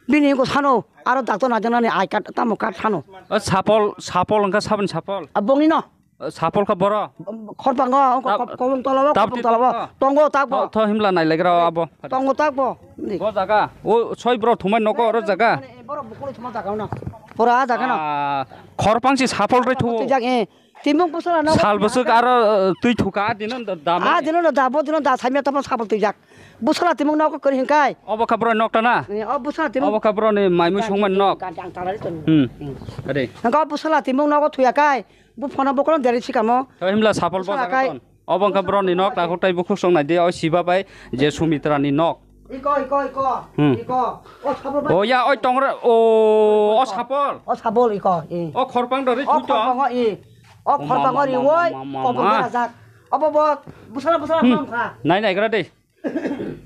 Bini ko sano, aro doctor na janani I card, tamo card sano. O sapol, sapol wngkha saboni sapol? A bongni no. Sapol kha boro? Khorpango, ongko Tab-, kop-, kobong tolabo, tab kobong tolabo. Tongo tak bo. Tho, tho himla nai legra abo. Tongo tak bo. Ni. Bo jaga. O soi bro thumai nogo oro jaga. Mane, e, boro bukolo thuma jaga no. Pura jaga no. Ah, khorpang si sapol roi thu. Twi jak, eh. Timung bwsala no. Sal bwswk aro, eh, twi thuka dino da, da. Ah, dino da, bo dino da, samya tamo sapol twi jak. Bwsala timung nogo kwrwi hinkai. Obo kha bro nok ta na? Eh, o bwsala timung. Obo kha bro ni maimui songmani nok. Gan, gan, gan, gan, gan, gan. Hmm. Hmm. Ade. Hingke o bwsala timung nogo thuya kai. Buphano bokolong deri sikamo. To himla sapol bo Sala jaga kai. Ton. Obo wngkha boroni nok, takhuk tai bukhuk song nai di, o Siba bai je Sumitra ni nok. Iko, iko, iko. Hmm. Iko. O sapol bai. O ya, oi tongra, o, o sapol. O sapol iko, i. O khorpang dori O thui to. Khorpang o, i. O O khorpang ma, o ma, ri ma, woi, ma, ma, kopong ma. Berajak. Obo bo, busala, busala Hmm. khorang kha. Nai, nai, gra de.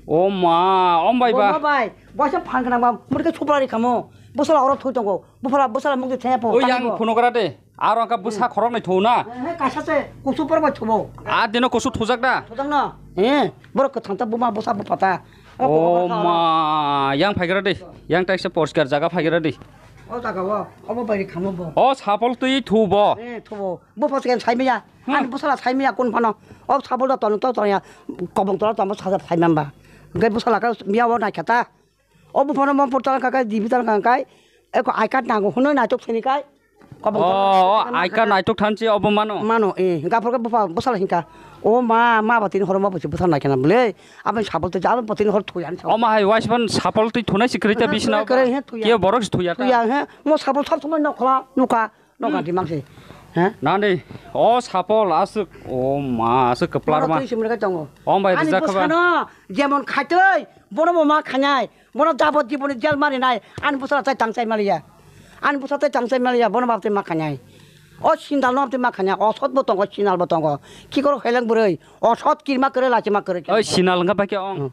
O ma, om bai Bo ba. ma bai, boisa phan kana ba, murke supra ri khamo. Busala oro thui tongo. Bufala, busala mukti thaya po, O tani yang bo. Phuno gra de. Aro angka bwsa khoroknwi thung na. He, kaisa se, kusu por bai thubo. A dino kusu thujak da? Thujak no. He, borok kwthang ta buma bwsa bupha ta. O ma, yang phaigra di. Yang taisa porskar jaga phaigra di. O jaga o, obo bai khamo bo. O sapol twi thubo. He, thubo. Bupha se sai maya. Hmm. Ani bwsala sai maya kun phano. O sapol da ton to ton ya. Kobong tola tamo saja sai mamba. Hwnkhe bwsala khe miya o naikha ta. O buphano mopor talangkha khe, dibi talangkha khe, eko I card nango hwnwi naitok sini kai. Kobong talangkha. Oh, oh, I card naitok thansi obo mano? Mano, eh, hwnkhe aphuru khe bupha bwsala hinkha. O ma, ma ba tini horo ma bo se bwsala naikha na bwle. Aboni sapol twi jalo bo tini hor thuya hinwi sa. O ma hai waisban sapol twi thunai si kwrwi ta bisina. Kwrwi, kwrwi, he, thuya. Kiye borok si thuya ta? Thuya, he. Mo sapol sob somoi nokhola nukha. Noga dimang se. He? Nani, o sapol aswk, o ma, aswk kwplar ma. Twi simrika tongo. O bai ani rijak kha ba? Bwsano jemon khaitwi, bono bo ma khanai, bono jabot jiboni jel marinai, ani bwsala tai tang chai maliya. Ani bwsala tai tang chai maliya, bono bab tai ma khanai. O sindal no bab tai ma khanai, o sot bo tongo, sinal bo tongo. Ki koro heleng bwrwi, o sot kirma kwrwi, lachima kwrwi. Oi, sinal wngkha bai khe ong. Hmm.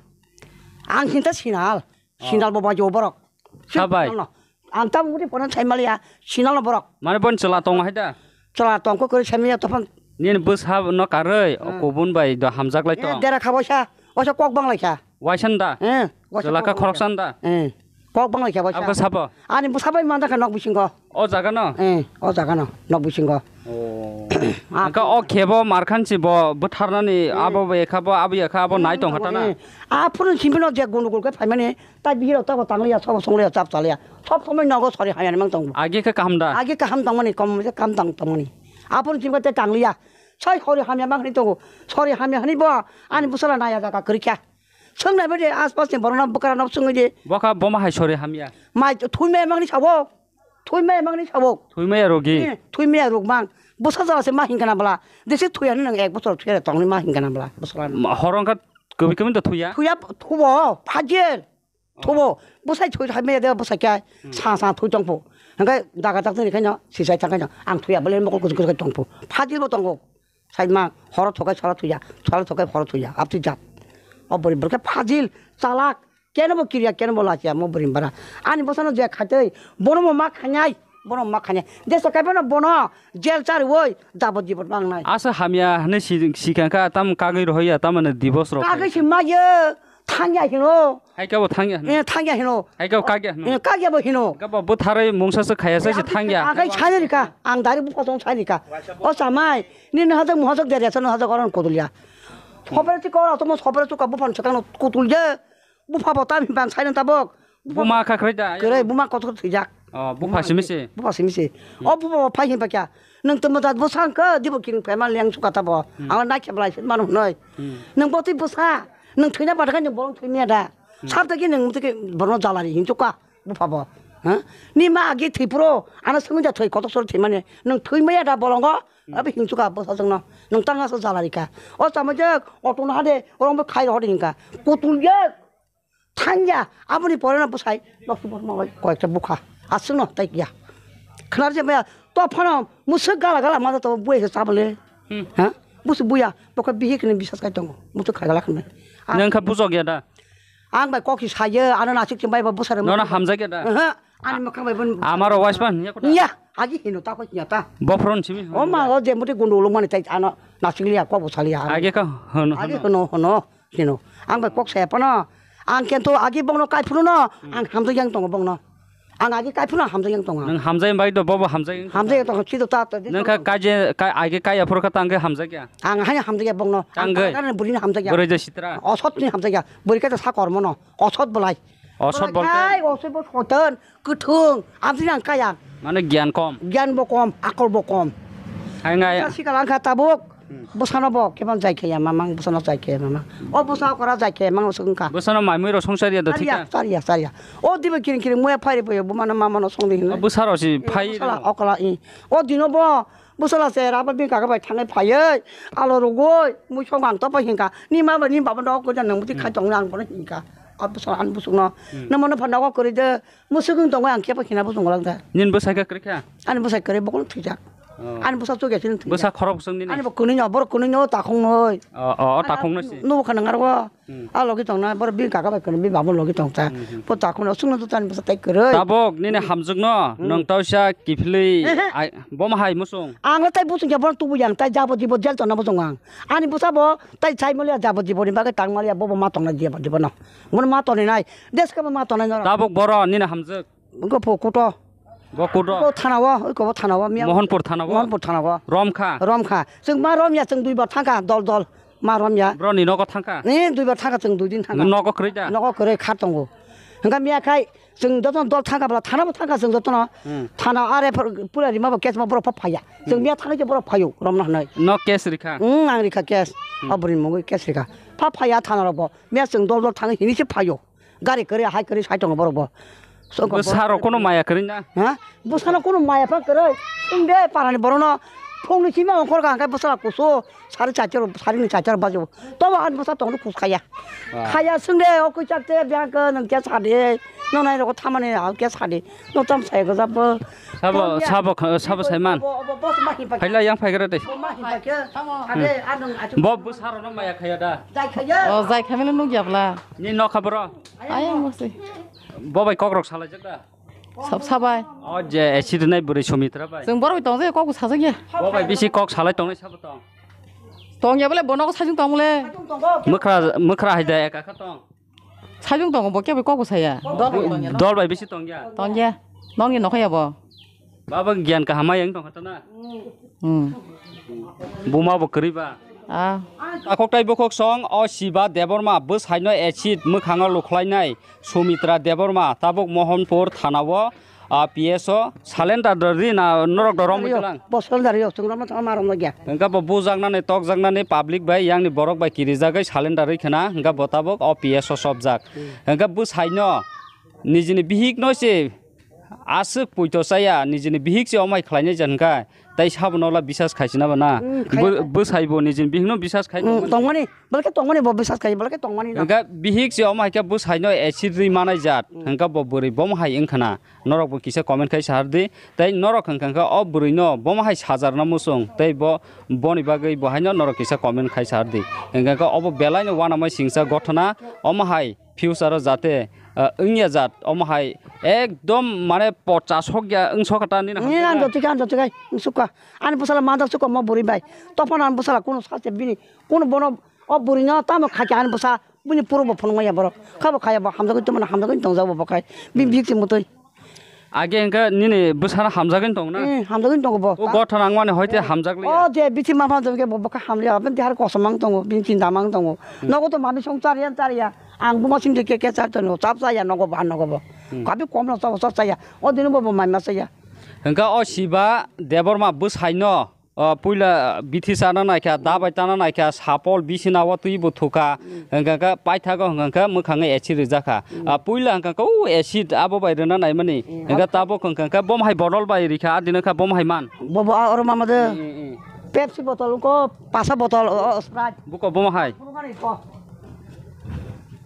Ang hinta sinal. Oh. Sindal bo bajo borok. Sabai. Sindal no. Ang tam wngri phone sai maliya, sindal no borok. Mane bon chwla tongo hai da? Chwla tongkho kwrwi sai maliya tophang. Nini bwsa no karwi, hmm, kubun bai do hamjak lai tong. Dera kha waisa, waisa kok bang lai kha. Waisa da? Eh, waisa chwla kha kok bang lai kha. Khoroksa da? Eh. Kok bang lai kha waisa. Abkha sabo? Ani bwsa bai manda kha nok bisingo. O jaga no? Eh, o jaga no, nok bisingo. Oh. Ah. Angkha o khebo markhansi bo bwtharnani, eh, abo bai kha bo, abo ya kha bo, eh, nai tong hatana. Eh. A phurun simi no je gundugul khe phaimani, tai bihiro tabo tangliya, sobo songliya, chap chaliya. Sob somoi nogo sori hamya ni mang tongo. Age khe kaham da? Age kaham tongmani, kom khe kaham tong tongmani. A phurun simi khe tangliya. Sai sori hamya mang hini tongo. Sori hamya hini bo ani bwsala naya jaga kwrwi kha. Swngnai bai de, aspas ni borok no bwkra no swngwi de. Bo kha bo ma hai sori hamya. Mai thwi maya mangni sabo. Thwi maya mangni sabo. Thwi maya rogi. Eh, thwi maya rok mang. Bwsa jala se ma hingkana bwla. Desi thwi ani nang ek bochor thwi ani tongni ma hingkana bwla. Bwsala no. Ma, horo wngkha kwbwi kwbwi to thwi ya? Thwi ya, thubo, phajel. Oh. Thubo. Bwsai thwi hai maya de bwsai khe. Hmm. Sa sa thwi tongpho. Hingke daga tak tini khaino sisai thang khaino. Ang thwi ya bwle mokol kuchuk kuchuk tongpho. Phajel bo tongo. Saima horo thokai sora thuya, sora thokai horo thuya, abtwi jat. O bwrwi bwrwkhe phajil, chalak, keno bo kiriya, keno bo lachiya, mo bwrwi bara. Ani bwsano je khaitwi, bono mo ma khainai, bono ma khainai. Deso kaiphano bono jail chariwi, jabot jibot mangnai. Asa hamya hwnwi si-, sikang kha, tam kagwi rohorya, tamani divos rok. Kagwi si maiyo, thangya hino. Hai khe bo thangya hino. Eh, thangya hino. Hai khe bo kagya hino. Eh, kagya bo hino. Khe bo bwtharwi mungsa se khaya se thangya. Ang khe sai rika, ang dari bupha song sai rika. O chamai, nini hajak muhajak derya sano hajak oron kutulya. Sopre ti kora tomo sopre tu kabu phan sakang kutulya. Bupha bo tam himpan sai nang tabok. Buma kha kwrwi da? Kwrwi, buma kotor thwijak. Oh, bupha simi se? Bupha simi se. Hmm. O bupha bo phai himpa kya? Nwng tamo jat bwsa wngkha, dibo kiring phaima leng suka tabo. Hmm. Ang naikhe belai se manu hwnwi. Hmm. Nwng bo twi bwsa, nwng thwina bada khe nwng bolong thwimya da. Hmm. Sab da khe nwng twi khe borno jalari hinchukha, bupha bo. Ha? Ni ma agi thwi phuru, ano swngwi da thwi kotok sori thwimani. Nwng thwimaya da bolongo, hmm, abo hinchukha bwsa jwngno. Nwng tang asa jalari kha. O chamajak, auto no hade, orong bo khai rohor hinka. Kutul jak. Thangya, aboni pore no bwsai, nokni borok no koyekta bukha. Aswkno tei ya. Khnar je maya, to phano musuk gala gala ma to buya se chabale. Hmm. Ha? Busu buya, bokha bihik ni bisas kai tongo. Musuk khai gala khna. Nang kha bujok ya da? Ang bai kok si sayo, ano nasik chim bai ba bwsarang. Nono hamjak ya da? Aha. Ani mokhang bai bon. Amaro waispan ya kota? Ya, agi hino ta ko ya ta. Bofron simi. O ma, o je muti gundu ulung mani tai ano nasik liya kok bwsaliya. Agi ka hono. Agi hono hono. Hino. Ang bai kok saya phano. Ang kento agi bongno kai phuru no. Hmm. Ang hamjak yang tongo bongno. Ang agi kai phuru hamjak yang tongo. Nang hamjak bai do bobo hamjak. Hamjak yang tongo chido ta ta. Nang ka kaje kai agi kai aphuru ka tang ke hamjak ya. Ang hai hamjak ya bongno. Ang tang ke. Ang buri ni hamjak ya. Buri je sitra. Osot ni hamjak ya. Buri ka ta sa kormo no. Osot bolai. Osot bolai. Kai osot bo sotan. Kwthwng, amtwi nang kaya. Mane gyan kom. Gyan bo kom, akol bo kom. Hai ngai. Bwsa sikal angkha tabuk. Hmm. Bwsano bo kebang jai khaya mamang, bwsano jai khaya mamang. O bwsa okora jai khaya mamang swkang kha. Bwsano mai mui rok songchar ya da thik kha? Chariya, chariya. O dibo kiring kiring muya phai rw phaio, bumano mamano songdi hinwi. O bwsa rok si phai rw. Bwsala okla i. O dino bo Bwsala se raba bini kaka bai thangwi phaiwi, alo rwgwi, mui song ang topa hinka. Ni ma bai ni baba no kwrwi nang bwtwi khai tong ang bono hinka. A bwsala ani bwswk no. Hmm. Nang mano phan nogo kwrwi de, mwswk wng tongwi ang kebo hina bwswk wng lang de. Nini bwsai khe kwrwi kha? Ani bwsai kwrwi, bo kunu thwijak. Oh. Ani bwsa chukya chini thwijak. Bwsa khorok bwswk nini? Ani bo kwnwi no, borok kwnwi no, takhung noi. Oh, oh, oh, takhung noi si. Nubo kha nang arw. Hmm. A logi tongna, boro bini kaka bai kwrwi, bini babo logi tongsa. Hmm, hmm. Bo takhumno chwngno jotoni bwsa tai kwrwi. Tabok, nini hamjwkno, hmm, nwng tausa kiphilwi, ehe, ai, bo ma hai muchung? Ang tai buchung ya, bono tubu yang, tai jabo jibo jel tongna muchung ang. Ani bwsa bo, tai chai maliya jabo jiboni bagwi tang maliya, bo bo ma tongna jabo jibono. Bono ma toni nai, deska bo ma tonai norok. Tabok boro, nini hamjwk. Wngkha pho kuto. Bo kuto. Bo thana o, oi ko bo thana o, miya. Mohanpur thana o? Mohanpur thana o. Rom kha? Rom kha. Chwng ma rom ya, chwng dui bar thang kha, dol dol. Ma romya. Bro ni nogo thangkha? Ni duibar thangkha, chwng dui din thangkha. Nogo kwrwi da? Nogo kwrwi kha tongo. Hwnkha miya khai chwng jotono dol thangkha bwla, thana bo thangkha chwng jotono. Hmm. Thana are pura rima bo case ma borok pha phaiya. Chwng miya thangwi borok phaio romna hwnwi. No case rikha? Hmm, ang rikha case. Hmm. O bwrwi mungwi case rikha. Pha phaiya thana rok bo. Miya chwng dol dol thangwi hini se phaio. Gari kwrwi hai kwrwi sai tongo borok bo. Bwsarok kono maya kwrwi na? Ha? Bwsano kono maya pha kwrwi. Chwng de parani borokno phungni sima ongkhor ka hwnkhe bwsala kusu sari chaichar, sarini chaichar bajo. Tobo han bwsa tongno kus khaya. Ah. Khaya chwng de o kwichak te biyang khe nwng khe sadi. Nonai rogo thamani ha khe sadi. No tam sai gajab bo. Sabo, sabo, sabo saiman. Phaila yang phaigra de. Bo bwsarokno maya khaya da? Jai khaya. O jai khamile nukya bwla. Ni nokha boro? Ayang bose. Bo bai kokrok salaijak da? Sab sabai. O je acid nai bwrwi Sumitra bai. Chwng borok bai tongjago, kok bo sajak ya. Bo bai bisi kok salai tongnai sabo tong. Tongya bole bono sajung tong le. Mwkhra, mwkhra hai da eka kha tong. Sajung tongo bo kebo kok bo saya. Dol bai tongya no? Dol bai bisi tongya. Tongya. Nongni nokha ya bo. Baba giyan kaham yang tong khatana. Hmm. Buma bo kwrwi ba. Ah. Akhok tai bukhok song o Siba Debbarma bwsaino acid mwkhango lukhlainai Sumitra Debbarma tabuk Mohanpur thanao, ah, P S o salenda ri na norok dorom. Rio, lang. Bo salenda rio, chwng romno thangma romno gya. Engka bo bujaknani tokjaknani public bai yangni borok bai kirijagwi salenda ri khna engka bo tabuk o P S o sobjak. Hmm. Engka bwsaino nijini bihikno se aswk puito chaya, nijini bihik se omai khlainai jan kha, tai sabono la bisas khaisina ba na? Hmm, khaya. Bw-, bwsai bo nijini bihikno bisas khai. Hmm, tongmani. Tongmani, belke tongmani bo bisas khai, belke tongmani no. Hwnkhe bihik se omo hai khe bwsaino acid ri manai jat, hmm, hwnkhe bo bwrwi bomo hai wngkhana. Norok bo kisa comment khai sahar di. Tai norok hwnkha khe o bwrwino bomo hai sajarna muchung, tei bo, boni bagwi bo haino norok kisa comment khai sahar di. Hwnkha khe obo belaino uanamai singcha gothona, omo hai future o jate, ah, wngya jat, omo hai ekdom mane pocha sokya wng sokha ta nini. Ni hamjakya. Anjo tike, anjo tike, wng sukha. Ani bwsala manjak sukha mo bwrwi bai. Tophano ani bwsala kuno sache bini, kuno bono o bwrwino tamo khakhe ani bwsa, bini puro bo phunuk maya borok. Khabo khaya bo hamjagwi tongmani hamjagwi tongjak bo bokhai. Bini bihik se mutwi. Age hwnkhe nini bwsano hamjagwi tong na? Hmm, hamjagwi tongo bo. O gothon ang mani hoite hamjakliya. O je bithi ma phan jabke bo bokha hamliya, aboni tihar kosom ang tongo, bini chinta mang tongo. Hmm. Nogo to mami song chariya chariya. Ang buma sing je ke ke char tono, chap chaya nogo ba nogo bo. Hmm. Kabi kom no chap chap chaya. O dino bo bo mai ma chaya. Hwnkhe o Siba Debbarma bwsaino, o, puila bithi chana naikha, dabai chana naikha, sapol bisina o twi bo thukha, hmm, hwnkhe khe paithago hwnkhe khe mwkhango acid rijak kha. Hmm. A, puila hwnkhe khe o acid abo bai rwna naimani. Hmm. Hwnkhe tabuk hwnkhe khe bomo hai bodol bai rikha, a dino khe bomo hai man. Bobo a oro mama de. Hmm, hmm, hmm. Pepsi botol ko pasa botol, o, o, Sprite. Buko bomo hai.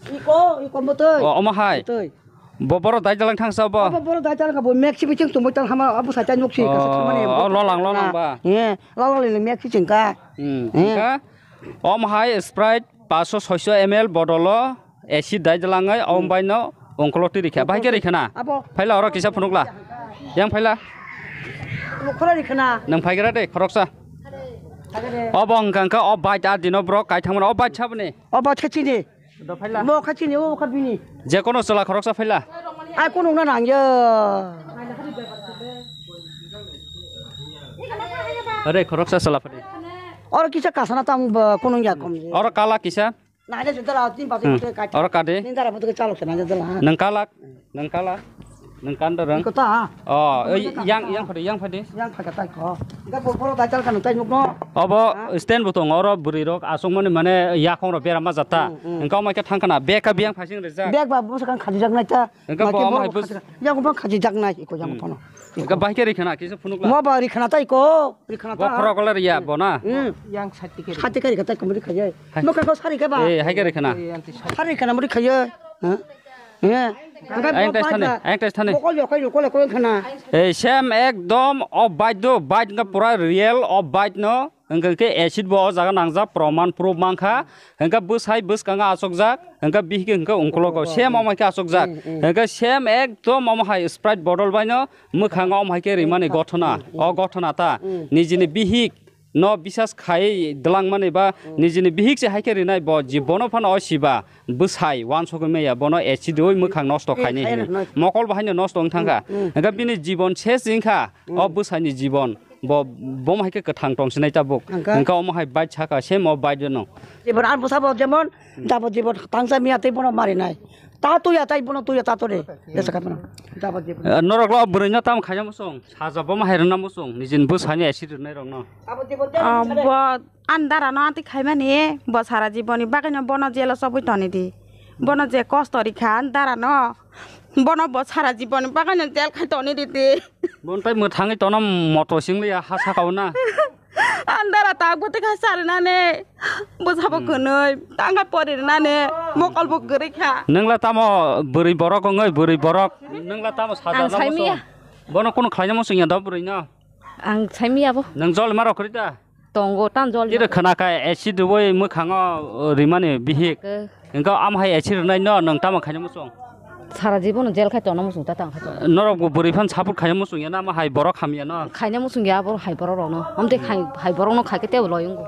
Iko, iko motoi. O, omo hai. Motoi. Bo borok dai dalang thangsa bo. Abo borok dai dalang bo Mexico biching tongwi tal hama abo sai tai nuk si kasa thamani. Oh, lolang, lolang ba. Eh, lolang le Mexico ching ka. Hmm. Eh. Ka? Om hai Sprite paanso soiso M L bodolo acid dai dalang ai om bai no ongkolo twi rikha. Bai ke rikha na? Abo. Phaila oro kisa phunukla. Yang phaila. Ongkolo rikha na. Nang phaigra de khoroksa. Obo hwnkha khe o bike a dino borok kai thangmani o bike saboni. O bike khe chini. Do phaila. Mo kha chini, o kha bini. Je kono chwla khoroksa phaila. Ai kono na nang ya. Are khoroksa chwla phadi. Oro kisa kasana tam ba kono ya kom. Oro kala kisa. Na le jodala tin ba tin kai. Oro kade. Nin dara butu chalo sana jodala. Nang kala. Nang kala, nang kanda rang. Iko ta, ha? Oh, yang, yang phadi, yang phadi. Yang phaka tai ko. Ga bo, bo dai chal kan tai nuk no. Obo stand bo tong oro bwrwi rok aswk mani mane yakong rok bera ma jata. Hmm, hmm. Engka mai khe thang kana bag ka biyang phasing rijak. Bag ba bo sakan khaji jak nai ta. Engka bo amai bus. Yang bo khaji jak nai iko yang phano. Engka bai khe ri khana kisa phunuk la. Mo ba ri khana tai ko, ri khana ta. Bo khorok le ri ya bo na. Hmm. Yang sati khe. Sati khe ri khata ko ri khaye. Hai. Mo ka ko sari khe ba. Eh, hai khe ri khana. Sari khana mo ri khaye. Ha? Ayang tais thani, ayang tais thani. Bokol jokai jokai jokai khana. Ei, same ekdom o bike do, bike wngkha pura real o bike no. Wngkha khe acid bo o jaga nangjak, proman proof mankha. Wngkha bwsai bwskango achukjak, wngkha bihik wngkha ungkologo. Same omo hai khe achukjak. Wngkha same ekdom omo hai Sprite bottle bai no mwkhango omo hai khe rimani gothona. O gothona ta nijini bihik no bisas khai dwlangmani ba nijini bihik se hai khe rinai bo jibono phano o siba bwsai wansogwi maya bono acid oi mwkhang nosto khaini hwnwi. Mokol bo haino nosto wng thangkha. Hwnkhe bini jibon ses wngkha o bwsaini jibon. Bo, bo hai khe kwthang tong sinai tabuk. Hwnkhe? Hwnkhe omo hai bike saka, same o bike no. Jibon ar bwsabo jemon, jabo jibon tangsa miya tei bono marinai. Ta tuya tai bono tuya ta tore. Jesa ka bono. Jabo jibon. Eh, norok lo bwrwi no tam khaina muchung. Saja bo ma hai rwna muchung. Nijin bwsani acid rwnai rok no. Jabo jibon. Ah, bo an dara no anti khaimani. Bo sara jiboni bagwi no bono jelo chobwi toni di. Bono je kosto rikha an dara no. Bono bo sara jiboni bagwi no jel khai toni di di. Bon tai mwthangwi tono moto singli ha saka o na. Andara ta gute kha sari nane. Bwsabo kwnwi tangka pori nane. Mokol bo guri kha. Nwngla tamo bwrwi borok wngwi bwrwi borok. Nwngla tamo saja. Ang no saimiya. Bono kuno khlaina muchung ya da bwrwi no. Ang saimiya bo. Nwng jol ma rok kwrwi da. Tongo tan jol. Iro khana kha acid rwui mwkhango rimani bihik. Hwnkhe am hai acid rwnai no nwng tamo khaina muchung? Sara jibono jel khai tongna muchung ta tang kha. Norok bo bwrwi phan support khaina muchung ya na ma hai borok hamya no? Khaina muchung ya borok hai borok rok no. Amtwi khai hai borok no khai khe tebo loi wngo.